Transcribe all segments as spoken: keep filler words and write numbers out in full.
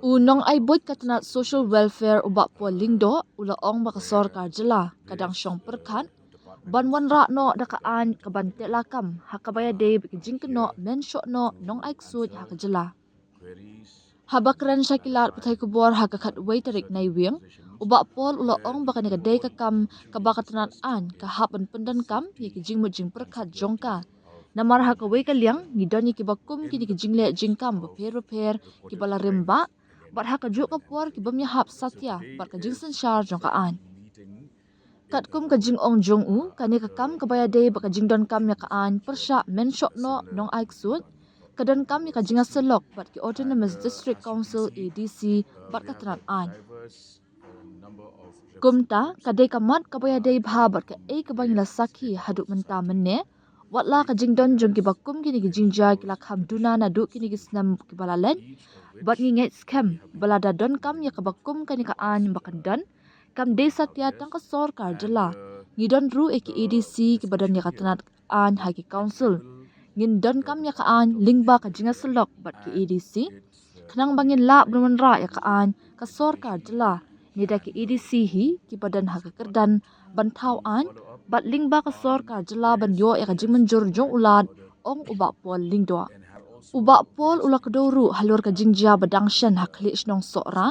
U nongai buit ka tnat Social Welfare u Bah Paul Lyngdoh u la ong ba ka sorkar jylla ka dang shong pyrkhat ban wanrah noh da ka aiñ kaban teh lakam ha kaba ïadei bad ka jingkynnoh men shoh noh nongai ksuid ha ka jylla. Haba kren sha ki lad pathai khubor ha ka khatwei tarik Naiwieng, u Bah Paul u la ong ba kane ka dei ka kam kaba ka tnat aiñ ka hap ban pyndonkam ïa ki jingmut jingpyrkhat jong ka. Namar ha kawei ka liang ngi don ïa kiba kum kine ki jingleh jingkam bapher bapher kiba la rim bah, bad ha kajuh ka por ki bym ïahap satia bad ka jingsynshar jong ka aiñ. Katkum ka jingong jong u, kane ka kam kaba ïadei bad ka jingdonkam ïa ka aiñ pyrshah men shoh noh nongai ksuid ka donkam ïa ka jingïasyllok bad ki Autonomous District Council, A D C, bad ka tnat aiñ. Kumta ka dei ka mat kaba ïadei bha bad kaei kaba ngi la sakhi haduh mynta mynne, watla ka jingdon jong kiba kum kine ki jingjia ki la kham duna naduh kine ki snem kiba la leit, bad ngi ngeit skhem ba lada donkam ïa kaba kum kane ka aiñ ba kan don, kam dei satia tang ka sorkar jylla, ngi don ruh ïa ki A D C kiba don ïa ka tnat aiñ ha ki council. Ngin donkam ïa ka aiñ lyngba ka jingïasyllok bad ki A D C, khnang ba ngin lah ban wanrah ïa ka aiñ ka sorkar jylla, ne da ki A D C hi kiba don ha ka kyrdan ban thaw aiñ, bad lyngba ka sorkar jylla ban ïoh ïa ka jingmynjur jong u lad, ong u Bah Paul Lyngdoh. U Bah Paul u la kdew ruh halor ka jingjia ba dang shen ha Khlieh Shnong Sohra,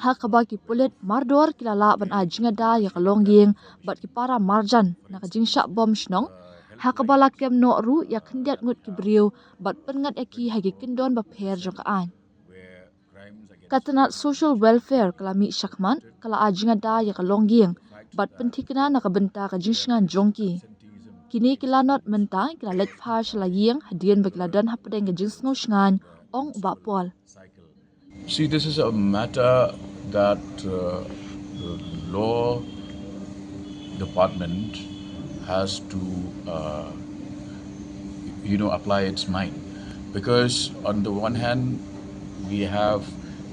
ha kaba ki pulit mardor ki la lah ban ai jingada ïa ka longïing bad ki para marjan na ka jingshah bom shnong, ha kaba la kem noh ruh ïa khyndiat ngut ki briew bad pynngat ïa ki ha ki kyndon bapher jong ka aiñ. Ka tnat Social Welfare ka la mih shakhmat, ka la ai jingada ïa ka longïing bad pynthikna na ka bynta ka jingshngaiñ jong ki. Kine ki lanot mynta ki la leit phai sha la ïing hadien ba ki la don hapdeng ka jingsngew shngaiñ, ong u Bah Paul. See, this is a matter that uh, the law department has to, uh, you know, apply its mind. Because on the one hand, we have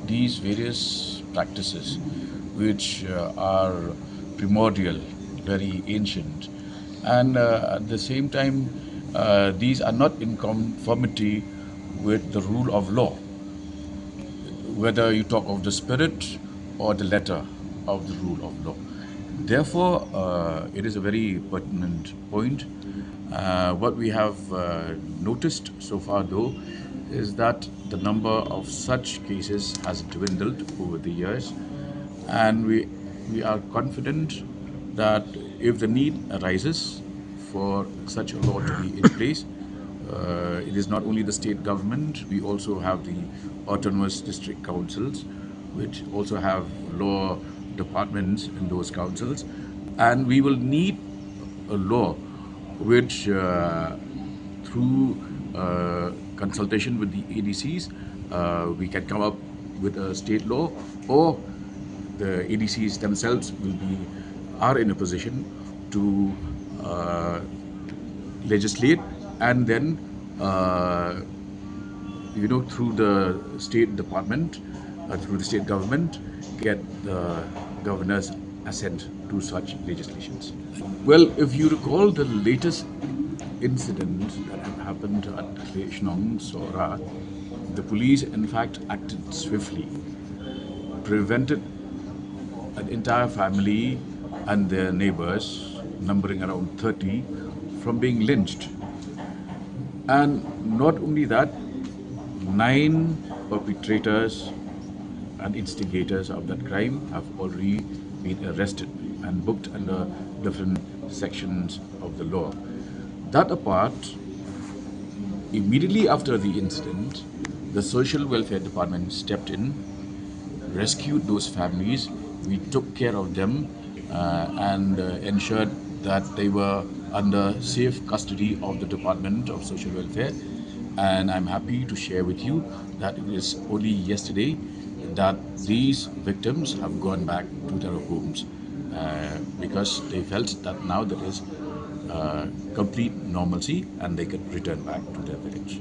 these various practices which uh, are primordial, very ancient, and uh, at the same time, uh, these are not in conformity with the rule of law, whether you talk of the spirit or the letter of the rule of law. Therefore, uh, it is a very pertinent point. Uh, what we have uh, noticed so far, though, is that the number of such cases has dwindled over the years, and we, we are confident that if the need arises for such a law to be in place, uh, it is not only the state government, we also have the autonomous district councils, which also have law departments in those councils, and we will need a law which, uh, through uh, consultation with the A D Cs, uh, we can come up with a state law, or the A D Cs themselves will be, are in a position to uh, legislate and then, uh, you know, through the state department, uh, through the state government, get the governor's assent to such legislations. Well, if you recall the latest incident that had happened at Khlieh Shnong Sohra, the police in fact acted swiftly, prevented an entire family and their neighbors, numbering around thirty, from being lynched. And not only that, nine perpetrators and instigators of that crime have already been arrested and booked under different sections of the law. That apart, immediately after the incident, the Social Welfare Department stepped in, rescued those families. We took care of them uh, and uh, ensured that they were under safe custody of the Department of Social Welfare. And I'm happy to share with you that it is only yesterday that these victims have gone back to their homes uh, because they felt that now there is uh, complete normalcy and they can return back to their village.